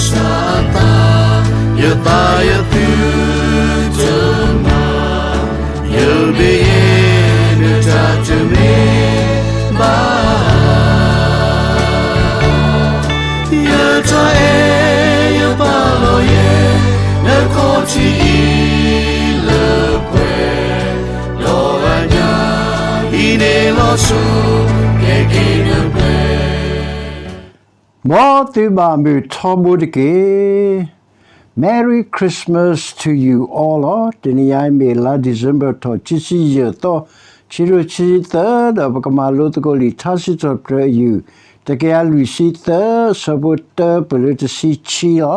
စၢ်အသး, ယသးယသုတမၤ, ယဘ့ၣ်ယဲၢ်နတၢ်တမ့ၢ် ဘၣ်, ယတၢ်အဲၣ်ယပာ်လီၤယဲၢ် နခီၣ်ထံးအံၤလၢပှဲၤ, ဒီးအညၣ်အံၤန့ၣ်လီၤစိၤ ကဲက့ၤနပှဲၤ. မ်သုဘၣ်မုာ်ထီဘိတက့ၢ်. Merry Christmas to you all လီၤ. တနံၤအံၤမ့ၢ်လါ December ထီၣ်ခံဆံယဲၢ်သီ, ခံကထိခံဆံသၢ, ဒီးပကမၤလိသကိးလံာ်ထါစံးထီၣ်ပတြၢၤအယုၢ် တကယၤလွံၢ်ဆံသၢ, အဆၢဖိတၢပၢၢ်လၢတဆံခံလီၤ.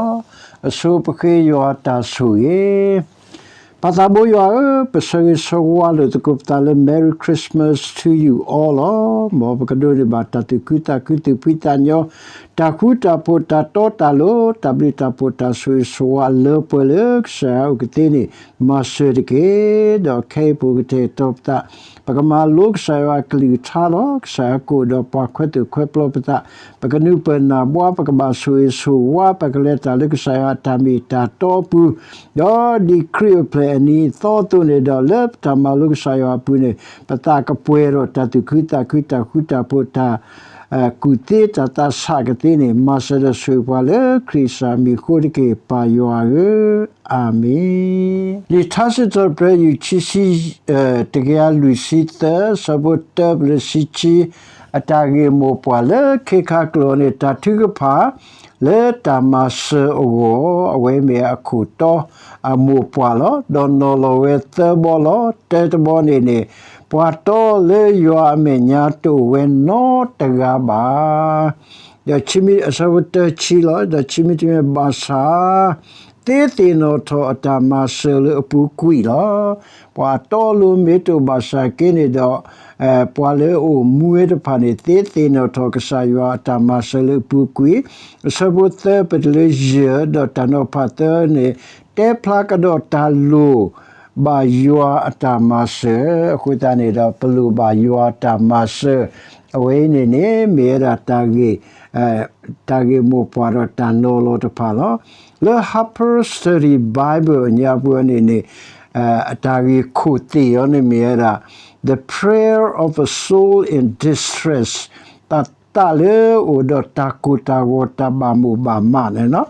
အဆိပဃ့ယွၤတၢ်ဆိၣ်ဂ့ၤ ပၢ်သးဘိယွၤဧၢ, ပဆၢဂ့ၤဆၢဝါလိာ်သကိးပသးလၢ Merry Christmas to you all လီၤ. မ်ပကဒိးန့ၢ်ဘၣ်တၢ်သူၣ်ခုသးခု သူၣ်ဖှံသးညီ, တၢ်ဃူတၢ်ဖိးတၢ်တီတၢ်လိၤ တၢ်ဘျုးတၢ်ဖှိၣ်တၢ်ဆိၣ်ဂ့ၤဆိၣ်ဝါလၢပှဲၤလၢကစၢ်ယွၤအအိၣ်ကသ့န့ၣ် မၤစၢၤတက့ၢ်. ဒီးခဲအံၤပကတဲာ်ကတီၤပသး, ပကမၤလိကစၢ်ယွၤအကလုၢ်ကထါလီၤ. ကစၢ်ယွၤကအိၣ်ဒီးပှၤခွဲးသူၣ်ခွဲးပျီပသး, ပကနုာ်ပၢၢ်နၢ်ဘှါ ပကဘၣ်ဆိၣ်ဂ့ၤဆိၣ်ဝါ ပကလဲၤတၢ်လၢကစၢ်ယွၤအတၢ်မ့ၢ်တၢ်တီအပူၤ, ဒီးဒ်ခရံာ်အိၣ်ဖျဲၣ်အနံၤအသီအသိးန့ၣ်ဒီး လၢပတၢ်မၤလိကစၢ်ယွၤအပူၤန့ၣ် ပသးကပှဲၤဒီးတၢ်သူၣ်ခုသးခု တၢ်ဃူတၢ်ဖိး တၢ်ကူၣ်သ့ တၢ်သးဆးကသ့န့ၣ် မၤစၢၤဒီးဆိၣ်ဂ့ၤပှၤလၢခရံာ်ကစၢ်မံၤအဃိတက့ၢ် ပၢ်ယွၤဧၢ, အၤမ့ၣ်. လံာ်ထါစံးထီၣ်ပတြၢၤ ယူၢ်ခံဆံ တကယၤလွံၢ်ဆံသၢ, ဆၢဖိတၢပၢၢ်လၢတဆံခံ, အတၢ်ဂ့ၢ်မိၢ်ပှၢ်လၢခ့ခါကျိာ်န့ၣ် တၢ်ထုကဖၣ်လၢတၢ်မၤစၢၤအဂီၢ်, အဝဲမ့ၢ်အခိၣ်တီအမိၢ်ပှၢ်လီၤ. ဒီးနီၤလီၤဝဲသၢဘီလီၤ. တၢတဘီန့ၣ်န့ၣ် ပှၤတီလၢယွၤအမဲာ်ညါတအိၣ်ဝဲနီတဂၤဘၣ်. ဒီးဆံမံ အဆၢဖိတၢဆံလီၤ. ဒီးဆံမံတမံၤဘၣ်ဆၣ် သ့သ့ၣ်နီၣ်ထီၣ်အတၢ်မၤစၢၤလၢအပူၤကွံာ်လီၤ. ပှၤတီအလိၤမ့ၢ်တအိၣ်ဘၣ်ဆၣ်က့န့ၣ်ဒီး ပှၤလၢအအိၣ်မူဝဲတဖၣ်န့ၣ် သ့သ့ၣ်နီၣ်ထီၣ်ကစၢ်ယွၤအတၢ်မၤစၢၤလၢအပူၤကွံာ်, အဆၢဖိသၢပတုၤလၢယဲၢ် ဒီးတၢ်နီၤဖးသၢန့ၣ် တဲဖျါကဒီးတၢ်လိၣ်ဘၣ်ယွၤအတၢ်မၤစၢၤ, အဃိသတးန့ၣ်ဒီး ပလိၣ်ဘၣ်ယွၤအတၢ်မၤစၢၤ, အဝဲအံၤန့ၣ်န့ၣ် မ့ၢ်ဝဲဒၣ်တၢ်ဂ့ၢ် တၢ်ဂ့ၢ်မိၢ်ပှၢ်ဒီးတၢ်နီၤလီၤတဖၣ်လီၤ. လၢ Harper Study Bible အညါပူၤန့ၣ်န့ၣ် အတၢ်ဂ့ၢ်ခိၣ်သ့ၣ်အီၤန့ၣ်မ့ၢ်ဝဲဒၣ် The prayer of a soul in distress, တၢ်သးလၢအအိၣ်ဒီးတၢ်ကိၢ်တၢ်ဂီၤ တၢ်ဘၣ်မိၣ်ဘၣ်မးန့ၣ်လီၤ.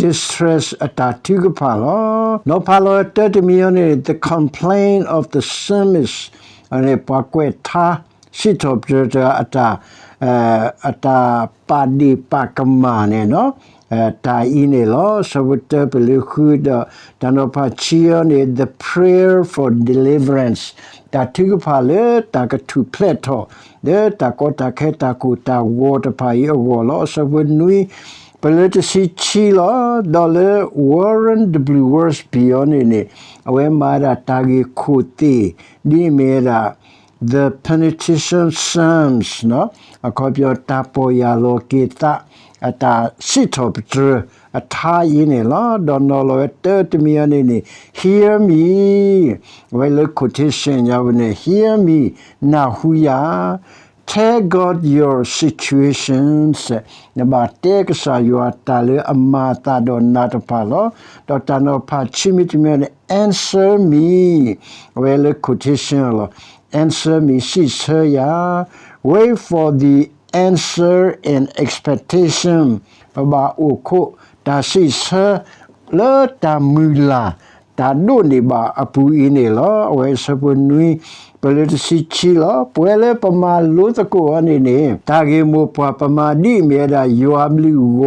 Distress အတၢ်ထုကဖၣ်လီၤ. နီၤဖးလီၤတၢတမံၤအီၤန့ၣ် The Complaint of the Psalmist န့ၣ် ပှၤကွဲးထါစံးထီၣ်ပတြၢၤတဂၤ အတၢ်ပာ်ဒ့ၣ်ပာ်ကမၣ်န့ၣ်လီၤ. တၢ်အံၤန့ၣ်လီၤ. ဆၢဖိတၢပၢၢ်လၢဃု ဒီးတၢ်နီၤဖးဆံအီၤန့ၣ် The prayer for deliverance, တၢ်ထုကဖၣ်လၢတၢ်ကထူၣ်ဖျဲးထီၣ် လၢတၢ်ကီတၢ်ခဲတၢ်ကိၢ်တၢ်ဂီၤတဖၣ်အံၤအဂီၢ်လီၤ. အဆၢဖိနွံ ပၢၢ်လၢတဆံခံလီၤ. ဒီးလၢ Warren W. Wiersbe အီၤန့ၣ်န့ၣ် အဝဲမၤဒၣ်တၢ်ဂ့ၢ်ခိၣ်သ့ၣ် ဒ်အမ့ၢ်ဝဲဒၣ် The Penitential Psalms အခီပညီ တၢ်ပီၢ်ယၢ်လီၤက့ၤသး အတၢ်စံးထီၣ်ပတြၢၤအထါအံၤန့ၣ်လီၤ. ဒီးနီၤလီၤဝဲတၢတမံၤအီၤန့ၣ်န့ၣ် Hear me, အဝဲလၢ quotation ညါပူၤန့ၣ် Hear me, နၢ်ဟူယၤ Tell God your situations, နဘၣ်တဲကစၢ်ယွၤတၢ်လၢအမၤအသးဒီးနၤတဖၣ်လီၤ. ဒီးတၢ်နီၤဖးဆံမံၤတမံၤန့ၣ် Answer me, အဝဲလၢ quotation လီၤ. Answer me, စံးဆၢယၤ Wait for the answer in expectation, ပဘၣ်အိၣ်ခိးတၢ်စံးဆၢ လၢတၢ်မုၢ်လၢ် တၢ်ဒိးန့ၢ်ဘၣ်အပူၤအံၤန့ၣ်လီၤ. အဝဲအဆၢဖိနွံ ပၢၢ်လၢတဆံခံလီၤ. ပဝဲလၢပမၤလိသကိးအီၤန့ၣ်န့ၣ် တၢ်ဂ့ၢ်မိၢ်ပှၢ်ပမၤဒ်အမ့ၢ်ဝဲဒၣ် ယွၤဘျုးဂီၤ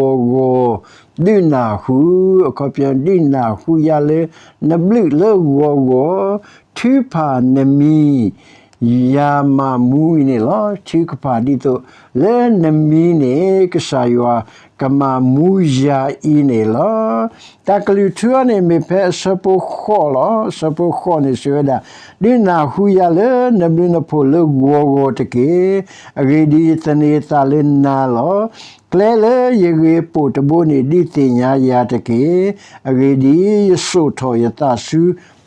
ဂီၤ ဒုးနၢ်ဟူ, အခီပညီ ဒုးနၢ်ဟူယၤလၢ နဘျုးလၢဂီၤဂီၤ, ထုကဖၣ်နမံၤ ယၤမၤမူအံၤန့ၣ်လီၤ. ထုကဖၣ်ဒ်သိး လၢနမံၤန့ၣ် ကစၢ်ယွၤကမၤမူယၤအံၤန့ၣ်လီၤ. တၢ်ကလုၢ်ထူအီၤန့ၣ် မ့ၢ်ဖဲအဆၢဖိဃိးလီၤ. အဆၢဖိဃိးန့ၣ်စံးဝဲဒၣ်, ဒုးနၢ်ဟူယၤလၢနဘျုးနဖှိၣ်လၢဂီၤဂီၤတက့ၢ်. အဂ့ၢ်ဒ်အံၤ, သန့ၤအသးလၢနၤလီၤ. ကျဲလၢယဂ့ၤပိာ်တဘိန့ၣ် ဒုးသ့ၣ်ညါယၤတက့ၢ်. အဂ့ၢ်ဒ်အံၤ, ယစိာ်ထီၣ်ယသးဆူ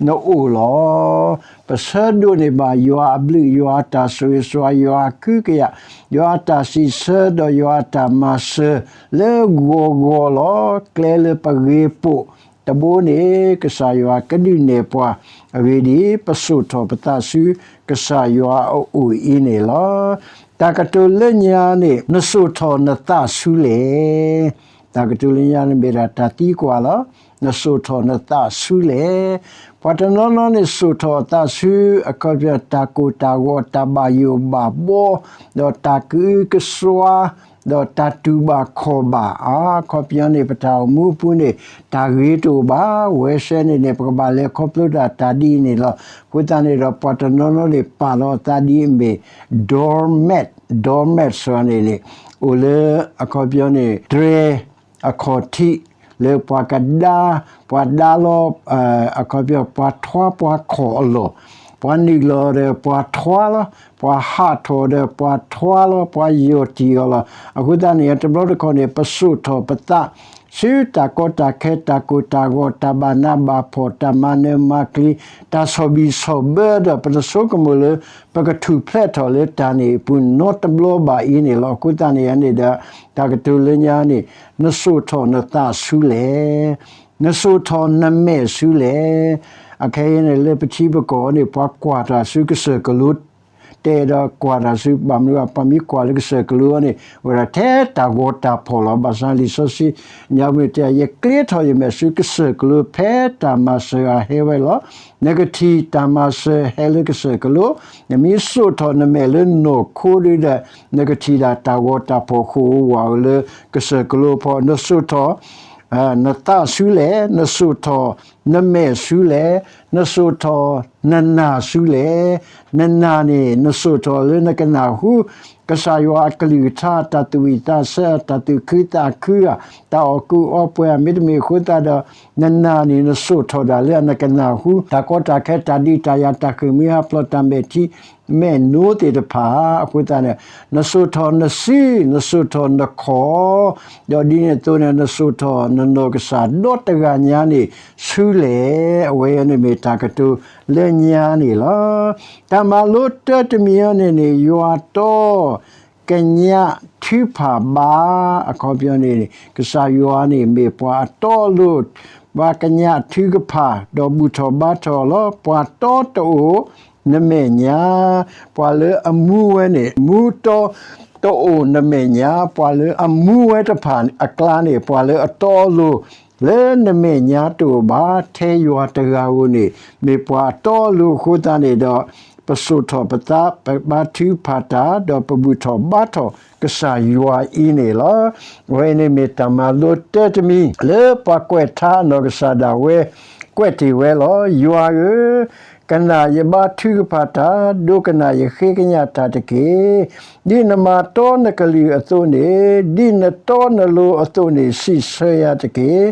နအိၣ်လီၤ. ပဆၢဒိးန့ၢ်ဘၣ်ယွၤအဘျုး, ယွၤအတၢ်ဆိၣ်ဂ့ၤဆိၣ်ဝါ, ယွၤအကုကယာ်, ယွၤအတၢ်စံးဆၢ, ဒီးယွၤအတၢ်မၤစၢၤလၢဂီၤဂီၤလီၤ. ကျဲလၢပဂ့ၤပိာ်တဘိန့ၣ် ကစၢ်ယွၤကဒုးနဲၣ်ပှၤ. အဂ့ၢ်ဒ်အံၤ, ပစိာ်ထီၣ်ပသးဆူကစၢ်ယွၤအအိၣ်အံၤန့ၣ်လီၤ. တၢ်ကတိၤလၢညါန့ၣ် နစိာ်ထီၣ်နသးဆူလဲၣ်. တၢ်ကတိၤလၢညါန့ၣ်မ့ၢ်ဒၣ်တၢ်သံကွၢ်လီၤ. နစိာ်ထီၣ်နသးဆူလဲၣ်. ပှၤတနီၤနီၤန့ၣ်စိာ်ထီၣ်အသးဆူ အခီပညီ တၢ်ကိၢ်တၢ်ဂီၤ, တၢ်ဘၣ်ယိၣ်ဘၣ်ဘှီ, ဒီးတၢ်ကအုကစွါ, ဒီးတၢ်တူၢ်ဘၣ်ခီၣ်ဘၣ်. အခီပညီန့ၣ် ပတၢ်အိၣ်မူအပူၤန့ၣ် တၢ်ဂ့ၤတအိၣ်ဘၣ်. ဝဲစဲန့ၣ်န့ၣ် ပကဘၣ်လဲၤခီဖျိတၢ်တၢ်ဒ်အံၤန့ၣ်လီၤ. အဃိသတးန့ၣ်ဒီး ပှၤတနီၤနီၤန့ၣ် ပာ်လီၤအသးဒ်အမ့ၢ် doormat, doormat စ့ၢ်န့ၣ်န့ၣ် အိၣ်လၢအခီပညီန့ၣ် တြဲ အခီၣ်ထံး လၢပှၤကဒါ, ပှၤဒါလီၤ, အခီပညီ ပှၤထွါပှၤခီၣ်အလီၢ်, ပှၤနုာ်လီၤဒီးပှၤထွါလီၤ, ပှၤဟးထီၣ်ဒီးပှၤထွါလီၤ, ပှၤယီၢ်တံၢ်အီၤလီၤ. အဃိသတးန့ၣ် တဘျီတခီၣ်န့ၣ် ပစိာ်ထီၣ်ပသး ဆူတၢ်ကီတၢ်ခဲ တၢ်ကိၢ်တၢ်ဂီၤ တၢ်ဘၣ်နးဘၣ်ဖှီၣ် တၢ်မၤနၢၤမၤကျံၤ တၢ်ဆီၣ်ဘံၣ်ဆီၣ်ဘၢဒီး ပတဆိကမိၣ်လၢ ပကထူၣ်ဖျဲးထီၣ်လၢတၢ်န့ၣ်အပူၤနီတဘျီဘၣ်အံၤန့ၣ်လီၤ. အဃိသတးန့ၣ်န့ၣ်ဒီး တၢ်ကတိၤလၢညါန့ၣ် နစိာ်ထီၣ်နသးဆူလဲၣ်. နစိာ်ထီၣ်နမဲာ်ဆူလဲၣ်. အခဲအံၤန့ၣ် လၢပထံပကီၢ်န့ၣ် ပှၤကွၢ်တၢ်ဆူကစၢၢ်ကလိ တဲဒီးကွၢ်တၢ်ဆူ ဘၣ်မနုၤ ပှၤမ့ၢ်ကွၢ်လၢကစၢၢ်ကလိန့ၣ် ဝဲဒၣ်ထဲတၢ်ဂီၤတၢ်ဖီၣ်လီၤ. ဘၣ်ဆၣ်လံာ်စီဆှံညါမ့ၢ်တဲ ယကျ့ထီၣ်ယမဲာ်ဆူကစၢၢ်ကလိ ဖဲတၢ်မၤစၢၤအဟဲဝဲလီၤ. နကထံၣ်တၢ်မၤစၢၤဟဲလၢကစၢၢ်ကလိ, နမ့ၢ်စိာ်ထီၣ်နမဲာ်လၢနီၢ်ခိဒုဒီး နကထံၣ်ဒၣ်တၢ်ဂီၤတၢ်ဖီၣ်ဃိၣ်အိၣ်ဝးလၢကစၢၢ်ကလိဖီ. နစိာ်ထီၣ် နသးဆူလဲၣ်, နစိာ်ထီၣ်နမဲာ်ဆူလဲၣ်, နစိာ်ထီၣ်နနာ်ဆူလဲၣ်. နနာ်န့ၣ် နစိာ်ထီၣ်လၢနကနၢ်ဟူ ကစၢ်ယွၤအကလုၢ်ကထါ တၢ်သူၣ်ဝံၣ်သးဆၢ တၢ်သူၣ်ခုသးခုဧါ, တၢ်အီၣ်ကူအီပှဲၤဧါ, မ့တမ့ၢ်အဃိသတးဒီး နနာ်န့ၣ် နစိာ်ထီၣ်ဒၣ်လၢအနကနၢ်ဟူ တၢ်ကီတၢ်ခဲ တၢ်ဒုးတၢ်ယၤ တၢ်ဃ့ၢ်မှံဟးဖျိး တၢ်မဲာ်ထံမဲာ်နိသ့ၣ်တဖၣ်. အဃိသတးန့ၣ် နစိာ်ထီၣ်နစု, နစိာ်ထီၣ်နခီၣ်, ဒီးဒ်န့ၣ်အသိးန့ၣ် နစိာ်ထီၣ်နနီၢ်ကစၢ်ဒီတဂၤညါန့ၣ်ဆူလဲၣ်. အဝဲန့ၣ်မ့ၢ်တၢ်ကတိၤလၢညါန့ၣ်လီၤ. တၢ်မၤလိတၢတမံၤအံၤန့ၣ်န့ၣ် ယွၤတီ ကညးထုကဖၣ်ဘါ, အခီပညီန့ၣ် ကစၢ်ယွၤန့ၣ်မ့ၢ်ပှၤအတီအလိၤ, ပှၤကညးထုကဖၣ် ဒီးဘူၣ်ထီၣ်ဘါထီၣ်လီၤ. ပှၤတီတအိၣ်နမဲာ်ညါ, ပှၤလၢအမူဝဲန့ၣ် မူတီတအိၣ်နမဲာ်ညါ, ပှၤလၢအမူဝဲတဖၣ်အကျါန့ၣ် ပှၤလၢအတီအလိၤ လၢနမဲာ်ညါတအိၣ်ဘၣ်, ထဲယွၤတဂၤဧိၤန့ၣ် မ့ၢ်ပှၤအတီအလိၤအဃိသတးန့ၣ်ဒီး ပစိာ်ထီၣ်ပသး, ပဘါထုကဖၣ်တၢ်, ဒီးပဘူၣ်ထီၣ်ဘါထီၣ်ကစၢ်ယွၤအံၤန့ၣ်လီၤ. အဝဲန့ၣ်မ့ၢ်တၢ်မၤလိတၢတမံၤ လၢပှၤကွဲးထါအနီၢ်ကစၢ်ဒၣ်ဝဲ ကွဲးတ့ၢ်ဝဲလီၤ. ယွၤဧၢ, ကနၣ်ယဘါထုကဖၣ်တၢ်, ဒိကနၣ်ယဃ့ကညးတၢ်တက့ၢ်. ဒ်နမၤတီနကလုၢ်အသိးန့ၣ်, ဒ်နတီနလိၤအသိးန့ၣ် စံးဆၢယၤတက့ၢ်.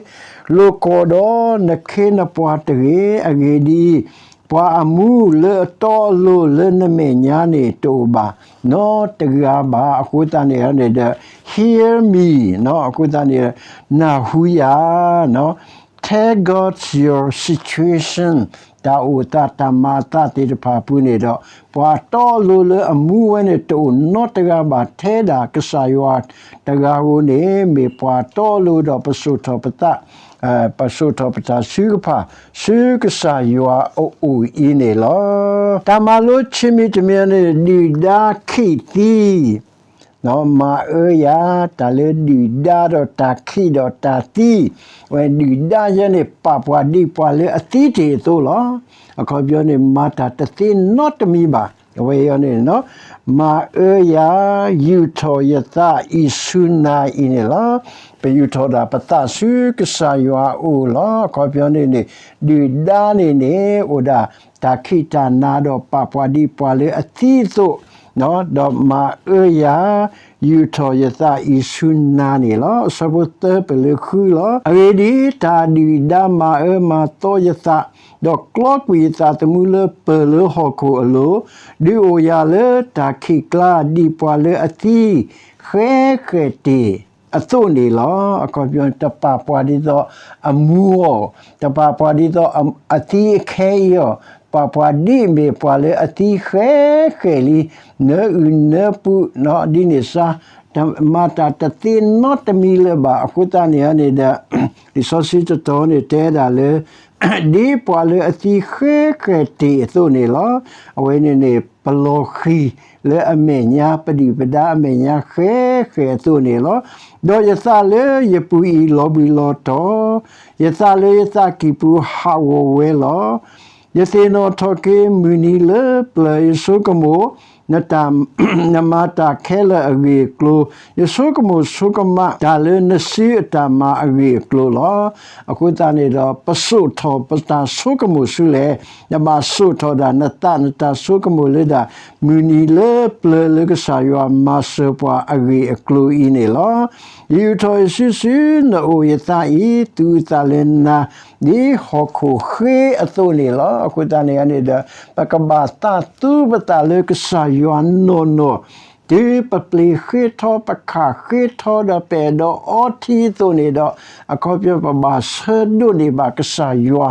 လိာ်ကွီၢ်ဒီးနခ့နပှၤတဂ့ၤ. အဂ့ၢ်ဒ်အံၤ, ပှၤအမူလၢအတီအလိၤလၢနမဲာ်ညါန့ၣ်တအိၣ်ဘၣ်, နီတဂၤဘၣ်. အဃိသတးန့ၣ်ဒီး hear me, အဃိသတးန့ၣ် နၢ်ဟူယၤ Tell God your situation, တၢ်အိၣ်သးတၢ်မၤအသးသ့ၣ်တဖၣ်အပူၤန့ၣ်ဒီး ပှၤအတီအလိၤလၢအမူဝဲန့ၣ် တအိၣ်နီတဂၤဘၣ် ထဲဒၣ်ကစၢ်ယွၤတဂၤဧိၤန့ၣ် မ့ၢ်ပှၤတီအလိၤဒီးပစိာ်ထီၣ်ပသး ပစိာ်ထီၣ်ပတၢ်ထုကဖၣ် ဆူကစၢ်ယွၤအအိၣ်အံၤန့ၣ်လီၤ. တၢ်မၤလိဆံးမံၤတမံၤန့ၣ် ဒုၣ်ဒါခံးသံ မၤအၢယၤ တၢ်လၢဒုၣ်ဒါဒီးတၢ်ခံးဒီးတၢ်သံ, ဝဲဒုၣ်ဒါယဲန့ၣ် ပာ်ပှၤဒ်ပှၤလၢအသံတ့ၢ်အသိးလီၤ. အခီပညီန့ၣ် မၤတၢ်တသ့နီတမံၤဘၣ်. အဝဲအံၤန့ၣ် မၤအၢယၤ ယူာ်ထီၣ်ယသးအံၤဆူနၤအံၤန့ၣ်လီၤ. ပယူာ်ထီၣ်ဒၣ်ပသးဆူကစၢ်ယွၤအအိၣ်လီၤ. အခီပညီန့ၣ်န့ၣ် ဒုၣ်ဒါန့ၣ်န့ၣ် အိၣ်ဒၣ်တၢ်ခံးတၢ်နၤဒီး ပာ်ပှၤဒ်ပှၤလၢအသံအသိး, ဒီးမၤအၢယၤ ယူာ်ထီၣ်ယသးအံၤဆူနၤန့ၣ်လီၤ. အဆၢဖိသၢပလၢဃုလီၤ. အဂ့ၢ်ဒ်အံၤ, တၢ်ဒုၣ်ဒါမၤအၢမၤသီယသး, ဒီးကျီကွံာ်ယသးသမူလၢပၢၤလၢဟီၣ်ခိၣ်အလိၤ, ဒုးအိၣ်ယၤလၢတၢ်ခံးကျါ ဒ်ပှၤလၢအသံ ဃဲဃဲာ်တ့ၢ် အသိးန့ၣ်လီၤ. အခီပညီ တပာ်ပှၤဒ်သိးအမူအီၤ, တပာ်ပှၤဒ်သိးအသံအခဲအံၤအီၤ, ပာ်ပှၤဒ်အမ့ၢ်ပှၤလၢအသံဃဲဃဲလံ, နၢအုၣ်နၢပူၤ ဒ်န့ၣ်စါ, မၤတၢ်တသ့နီတမံၤလၢၤဘၣ်. အဃိသတးန့ၣ်န့ၣ်ဒီး လံာ်စီဆှံတတီၤန့ၣ်တဲဒၣ်လၢ ဒ်ပှၤလၢအသံဃဲဃဲတ့ၢ်အသိးန့ၣ်လီၤ. အဝဲန့ၣ်န့ၣ် ပလီၤဃံၤလၢအမဲာ်ညါ ပဒုၣ်ပဒါအမဲာ်ညါဃဲဃဲအသိးန့ၣ်လီၤ. ဒီးယသးလၢယပူၤအံၤလီၤဘှံးလီၤတီၤ, ယသးလၢယသးကံၢ်ပူၤဟးဂီၤဝဲလီၤ. ယသ့ၣ်နီၣ်ထီၣ်က့ၤမုၢ်နံၤလၢပျၢၤ ယဆိကမိၣ် နမၤတၢ်ခဲလၢာ်အဂ့ၢ်အကျိၤ, ယဆိကမိၣ်ဆိကမးတၢ်လၢနစုအတၢ်မၤအဂ့ၢ်အကျိၤလီၤ. အဃိသတးန့ၣ်ဒီး ပစိာ်ထီၣ်ပတၢ်ဆိကမိၣ်ဆူလဲၣ်, နဘၣ်စိာ်ထီၣ်ဒၣ်နသးနတၢ်ဆိကမိၣ်လၢဒၣ် မုၢ်နံၤလၢပျၢၤလၢကစၢ်ယွၤမၤစၢၤပှၤအဂ့ၢ်အကျိၤအံၤန့ၣ်လီၤ. ယယူာ်ထီၣ်ယစုဆူနအိၣ် ယသးအံၤ သူၣ်အုးသးလဲၤနၤ ဒ်ဟီၣ်ခိၣ်ဃ့အသိးန့ၣ်လီၤ. အဃိသတးန့ၣ်န့ၣ်ဒီး ပကဘၣ်သးသူပသးလၢကစၢ်ယွၤနီၢ်နီၢ်, တုၤပပျ့ၤဃ့ထီ ပခးဃ့ထီဒီး ပအဲၣ်ဒိးအီထံအသိးန့ၣ်ဒီး အခီပညီ ပဘၣ်ဆၢဒိးန့ၢ်ဘၣ်ကစၢ်ယွၤ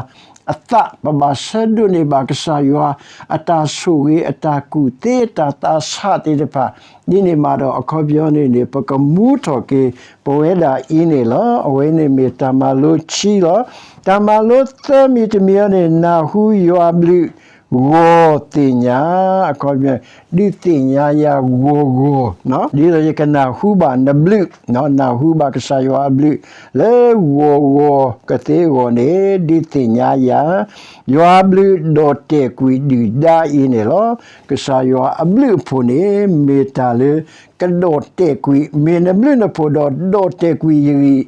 အသး, ပဘၣ်ဆၢဒိးန့ၢ်ဘၣ်ကစၢ်ယွၤအတၢ်ဆိၣ်ဂ့ၤ အတၢ်ကူၣ်သ့ အတၢ်သးဆးသ့ၣ်တဖၣ်, ဒ်န့ၣ်မးဒီး အခီပညီန့ၣ်န့ၣ် ပကမူထီၣ်က့ၤပဝဲဒၣ်အံၤန့ၣ်လီၤ. အဝဲန့ၣ်မ့ၢ်တၢ်မၤလိခံလီၤ. တၢ်မၤလိသၢမံၤတမံၤအံၤန့ၣ် နၢ်ဟူယွၤအဘျုး ဂီၤသ့ၣ်ညါ, အခီပညီ ဒုးသ့ၣ်ညါယၤဂီၤဂီၤ, ဒ်သိးယကနၢ်ဟူဘၣ်နဘျုး, နၢ်ဟူဘၣ်ကစၢ်ယွၤအဘျုး လၢဂီၤဂီၤကသ့အဂီၢ်န့ၣ် ဒုးသ့ၣ်ညါယၤ ယွၤအဘျုးဒီးတဲာ်ကွံာ်ဒုၣ်ဒါအံၤန့ၣ်လီၤ. ကစၢ်ယွၤအဘျုးအဖှိၣ်န့ၣ် မ့ၢ်တၢ်လၢကဒီးတဲာ်ကွံာ်, မ့ၢ်နဘျုးနဖှိၣ်ဒီးဒီးတဲာ်ကွံာ်ယဂံၢ်,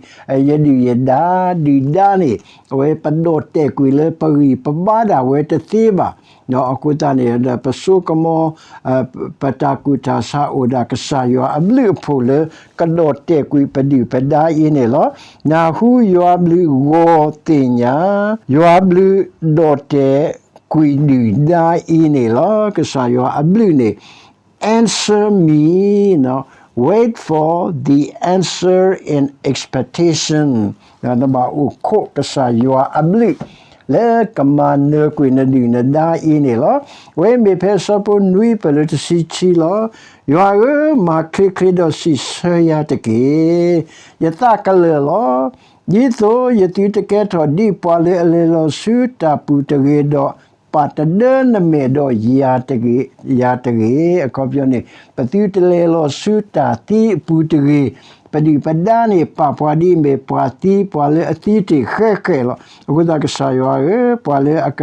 ယဒုၣ်ယဒါ, ဒုၣ်ဒါန့ၣ် အဝဲပဒီးတဲာ်ကွံာ်လၢပဂံၢ်ပဘါဒၣ်ဝဲတသ့ဘၣ်. အဃိသတးန့ၣ်ဒီး ပဆိကမိၣ် ပတၢ်ကူၣ်တၢ်ဆးအိၣ်ဒၣ်ကစၢ်ယွၤအဘျုးအဖှိၣ်လၢ ကဒီးတဲာ်ကွံာ်ပဒုၣ်ပဒါအံၤန့ၣ်လီၤ. နၢ်ဟူယွၤအဘျုးဂီၤသ့ၣ်ညါ, ယွၤအဘျုးဒီးတဲာ်ကွံာ်ဒုၣ်ဒါအံၤန့ၣ်လီၤ. ကစၢ်ယွၤအဘျုးန့ၣ် answer me, wait for the answer in expectation. နဘၣ်အိၣ်ခိးကစၢ်ယွၤအဘျုး လၢကမၤနၢၤကွံာ်နဒုၣ်နဒါအံၤန့ၣ်လီၤ. အဝဲမ့ၢ်ဖဲအဆၢဖိနွံဖဲလၢတဆံခံလီၤ. ယွၤဧၢ, မၤချ့ချ့ဒီးစံးဆၢယၤတက့ၢ်. ယသးကလၢာ်လီၤ. ဒ်သိးယသုတကဲထီၣ်ဒ်ပှၤလၢအလဲၤလီၤဆူတၢ်ပူၤတဂ့ၤဒီး ပာ်တဒၢနမဲာ်ဒီးယၤတဂ့ၤ, ယၤတဂ့ၤ. အခီပညီန့ၣ် ပသုတလဲၤလီၤဆူတၢ်သံအပူၤတဂ့ၤ, ပဒုၣ်ပဒါန့ၣ် ပာ်ပှၤဒ်အမ့ၢ်ပှၤသံ, ပှၤလၢအသံတ့ၢ်ဃဲဃဲလီၤ. အဃိသတးကစၢ်ယွၤဧၢ, ပှၤလၢအက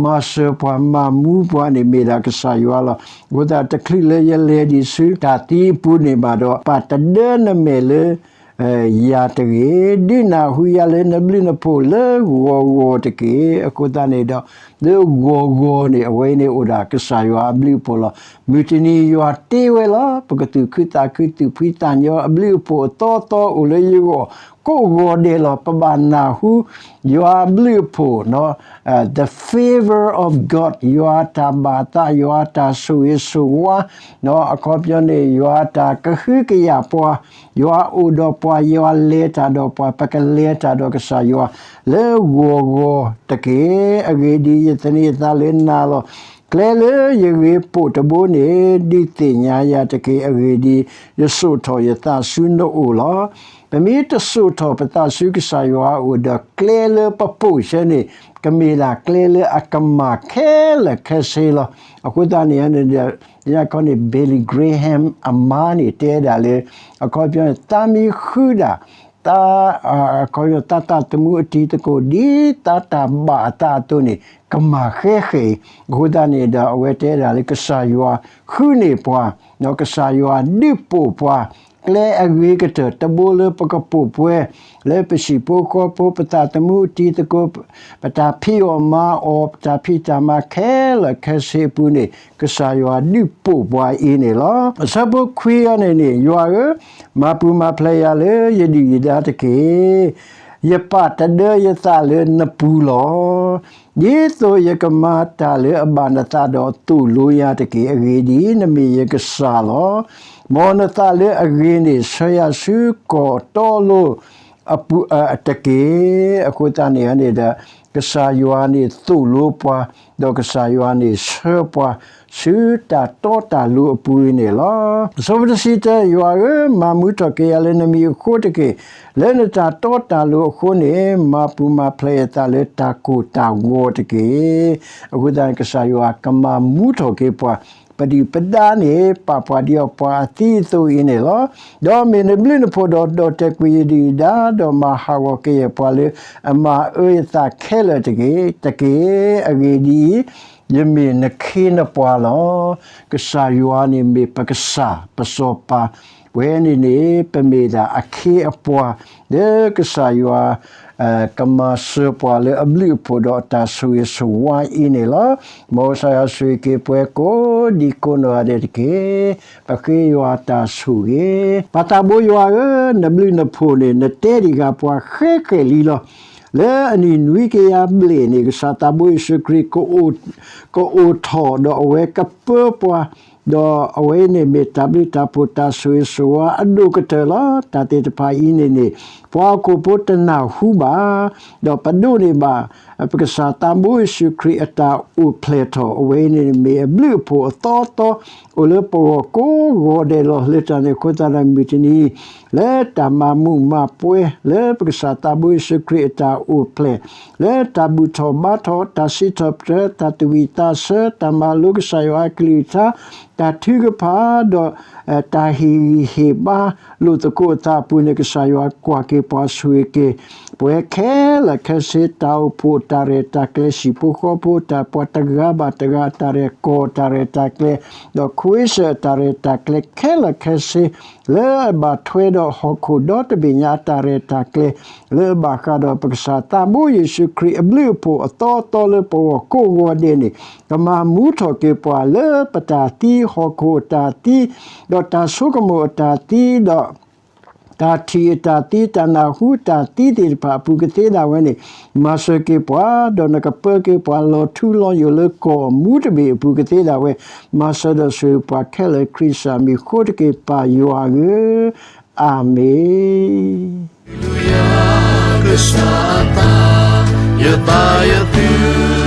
မၤစၢၤပှၤမၤမူပှၤန့ၣ်မ့ၢ်ဒၣ်ကစၢ်ယွၤလီၤ. အဃိသတးတချုးလၢယလဲၤဒံးဆူတၢ်သံအပူၤန့ၣ်ဘၣ်ဒီး ပာ်တဒၢနမဲာ်လၢ ယၤတဂ့ၤ, ဒုးနၢ်ဟူယၤလၢနဘျုးနဖှိၣ်လၢဂီၤဂီၤတက့ၢ်. အဃိသတးန့ၣ်ဒီး လၢဂီၤဂီၤန့ၣ် အဝဲန့ၣ်အိၣ်ဒၣ်ကစၢ်ယွၤအဘျုးအဖှိၣ်လီၤ. မုၢ်တနံၤယွၤတ့ဝဲလီၤ. ပကသူၣ်ခုသးခု သူၣ်ဖှံသးညီအဘျုးအဖှိၣ်အသီသီအိၣ်လၢယဂီၢ် ကိးဂီၤဒဲးလီၤ. ပဘၣ်နၢ်ဟူ ယွၤအဘျုးအဖှိၣ် the favor of God, ယွၤအတၢ်ဘၣ်သး, ယွၤအတၢ်ဆိၣ်ဂ့ၤဆိၣ်ဝါ, အခီပညီန့ၣ် ယွၤအတၢ်ကဟုကယာ်ပှၤ, ယွၤအိၣ်ဒီးပှၤ, ယွၤလဲၤတၢ်ဒီးပှၤ, ပကလဲၤတၢ်ဒီးကစၢ်ယွၤ လၢဂီၤဂီၤတက့ၢ်. အဂ့ၢ်ဒ်အံၤ, ယသန့ၤယသးလၢနၤလီၤ. ကျဲလၢယဂ့ၤပိာ်တဘိန့ၣ် ဒုးသ့ၣ်ညါယၤတက့ၢ်. အဂ့ၢ်ဒ်အံၤ, ယစိာ်ထီၣ်ယသးဆူနအိၣ်လီၤ. ပမ့ၢ်တစိာ်ထီၣ်ပသးဆူကစၢ်ယွၤအအိၣ်ဒီး ကျဲလၢပပိာ်ဆၢန့ၣ် ကမ့ၢ်ဒၣ်ကျဲလၢအကမၣ်ခဲလၢာ်ခဲဆ့လီၤ. အဃိသတးန့ၣ် ယခီန့ၣ် Billy Graham အမါန့ၣ်တဲဒၣ်လၢ အခီပညီန့ၣ် သးမံဃုဒၣ် သး အခီပညီ သးသးသမူအတံၤသကိး ဒ်သးတၢ်ဘၣ်အသးအသိးန့ၣ် ကမၣ်ဃဲဃဲအံၤ. အဃိသတးန့ၣ်ဒီး အဝဲတဲဒၣ်လၢကစၢ်ယွၤဃုန့ၢ်ပှၤ, ဒီးကစၢ်ယွၤဒုးပိာ်ပှၤ ကျဲအဂ့ၤကတၢၢ်တဘိလၢပကပိာ်ပှဲၤ လၢပဟံၣ်ဖိဃီဖိ ပသးသမူအတံၤသကိး ပတၢ်ဖံးအီၣ်မၤအီၣ် ပတၢ်ဖံးတၢ်မၤခဲလၢာ်ခဲဆ့အပူၤန့ၣ် ကစၢ်ယွၤဒုးပိာ်ပှၤအံၤန့ၣ်လီၤ. အဆၢဖိခွံအံၤန့ၣ်န့ၣ် ယွၤဧၢ, မၤပူၤမၤဖျဲးယၤလၢယဒုၣ်ယဒါတက့ၢ်. ယပာ်တဒၢယသးလၢနပူၤလီၤ. ဒ်သိးယကမၤတၢ်လၢအဘၣ်နသးဒီးသိၣ်လိယၤတက့ၢ်. အဂ့ၢ်ဒ်အံၤ, နမ့ၢ်ယကစၢ်လီၤ. မ်နသးလၢအဂ့ၤန့ၣ် ဆှၢယၤဆူကီၢ်တီလိၤ အပူၤတက့ၢ်. အဃိသတးန့ၣ်န့ၣ်ဒီး ကစၢ်ယွၤန့ၣ်သိၣ်လိပှၤ, ဒီးကစၢ်ယွၤန့ၣ်ဆှၢပှၤ ဆူတၢ်တီတၢ်လိၤအပူၤအံၤန့ၣ်လီၤ. အဆၢဖိတဆံတၢ, ယွၤဧၢ, မၤမူထီၣ်က့ၤယၤလၢနမံၤအဃိတက့ၢ်. လၢနတၢ်တီတၢ်လိၤအဃိန့ၣ် မၤပူၤမၤဖျဲးယသးလၢတၢ်ကိၢ်တၢ်ဂီၤတက့ၢ်. အဃိသတးန့ၣ် ကစၢ်ယွၤကမၤမူထီၣ်က့ၤပှၤ, ပဒုၣ်ပဒါန့ၣ် ပာ်ပှၤဒ်အီၤပှၤအသံအသိးအံၤန့ၣ်လီၤ. ဒီးမ့ၢ်နဘျုးနဖှိၣ်ဒီး ဒီၣ်တဲာ်ကွံာ်ယဒုၣ်ယဒါ, ဒီးမၤဟးဂီၤက့ၤယပှၤလၢအမၤအၢယသးခဲလၢာ်တက့ၢ်. တက့ၢ်. အဂ့ၢ်ဒ်အံၤ, ယမ့ၢ်နခ့နပှၤလီၤ. ကစၢ်ယွၤန့ၣ်မ့ၢ်ပကစၢ်ပစီၤပၤ, ပဝဲန့ၣ်န့ၣ် ပမ့ၢ်ဒၣ်အခ့အပှၤ, လၢကစၢ်ယွၤ ကမၤစၢၤပှၤလၢအဘျုးအဖှိၣ်ဒီးအတၢ်ဆိၣ်ဂ့ၤဆိၣ်ဝါအံၤန့ၣ်လီၤ. မ်ကစၢ်ယွၤဆိၣ်ဂ့ၤက့ၤပှၤကိးဒံကိးနီၢ်ဂၤဒဲးတက့ၢ်. ပဃ့ယွၤတၢ်ဆိၣ်ဂ့ၤ. ပၢ်သးဘိယွၤဧၢ, နဘျုးနဖှိၣ်န့ၣ် နတဲဒံးဃာ်ပှၤဃဲဃဲလံလီၤ. လၢအနံၣ်နွံကယၤဘျဲၣ်န့ၣ် ကစၢ်သးဘိယ့ၣ်ၡူးခရံာ် ကအိၣ်ထီၣ်ဒီးအဝဲကပၢပှၤ, ဒီးအဝဲန့ၣ်မ့ၢ်တၢ်ဘျုးတၢ်ဖှိၣ်တၢ်ဆိၣ်ဂ့ၤဆိၣ်ဝါအဒိၣ်ကတၢၢ်လီၤ. တၢ်သ့ၣ်တဖၣ်အံၤန့ၣ်န့ၣ် ပှၤဟီၣ်ခိၣ်ဖိတနၢ်ဟူဘၣ်, ဒီးပဒိးန့ၢ်ဘၣ် ပကစၢ်သးဘိယ့ၣ်ၡူးခရံာ်အတၢ်အိၣ်ဖျဲၣ်ထီၣ် အဝဲအံၤန့ၣ်မ့ၢ်အဘျုးအဖှိၣ်အသီသီ အိၣ်လၢပဂီၢ်ကိးဂီၤဒဲးလီၤ. လၢတၢ်န့ၣ်အဃိသတးဒီး မုၢ်တနံၤ လၢတၢ်မၤမူးမၤပွဲ လၢပကစၢ်သးဘိယ့ၣ်ၡူးခရံာ်အတၢ်အိၣ်ဖျဲၣ်, လၢတၢ်ဘူၣ်ထီၣ်ဘါထီၣ် တၢ်စံးထီၣ်ပတြၢၤ တၢ်သးဝံၣ်သးဆၢ တၢ်မၤလိကစၢ်ယွၤအကလုၢ်ကထါ တၢ်ထုကဖၣ်ဒီး တၢ်ဟ့ၣ်ဂံၢ်ဟ့ၣ်ဘါလိာ်သကိးအသးအပူၤန့ၣ် ကစၢ်ယွၤကွၢ်က့ၤပှၤဆိၣ်ဂ့ၤက့ၤ ပဝဲခဲလၢာ်ခဲဆ့ တၢ်အိၣ်ဖှိၣ်အတၢ်ရဲၣ်တၢ်ကျဲၤ ဟံၣ်ဖိဃီဖိအတၢ် ပှၤတဂၤဘၣ်တဂၤအတၢ်ရဲၣ် ကီၢ်အတၢ်ရဲၣ်တၢ်ကျဲၤ ဒီးခွ့စၢၣ်အတၢ်ရဲၣ်တၢ်ကျဲၤ ခဲလၢာ်ခဲဆ့ လၢအဘၣ်ထွဲဒီးဟီၣ်ခိၣ်ဒီတဘ့ၣ်ညါအတၢ်ရဲၣ်တၢ်ကျဲၤ လၢအဘၣ်ဃးဒီးပကစၢ်သးဘိယ့ၣ်ၡူးခရံာ်အဘျုးအဖှိၣ်အသီသီလၢပဂီၢ်ကိးဂီၤဒဲးန့ၣ် ကမၤမူထီၣ်က့ၤပှၤလၢပတၢ်သံ ဟီၣ်ခိၣ်အတၢ်သံ ဒီးတၢ်ဆိကမိၣ်အတၢ်သံ ဒီး တၢ်ထံၣ်အတၢ်သံ တၢ်နၢ်ဟူတၢ်သံသ့ၣ်တဖၣ်အပူၤကသ့ဒၣ်ဝဲန့ၣ် မၤစၢၤက့ၤပှၤ ဒီးနကပၢက့ၤပှၤလီၤထူလီၤယိာ်လၢကီၢ်မူတဘ့ၣ်အပူၤကသ့ဒၣ်ဝဲ မၤစၢၤဒီးဆိၣ်ဂ့ၤပှၤခဲလၢာ်ခရံာ်စၢ်မံၤဃိတက့ၢ် ပၢ်ယွၤဧၢ, အၤမ့ၣ်.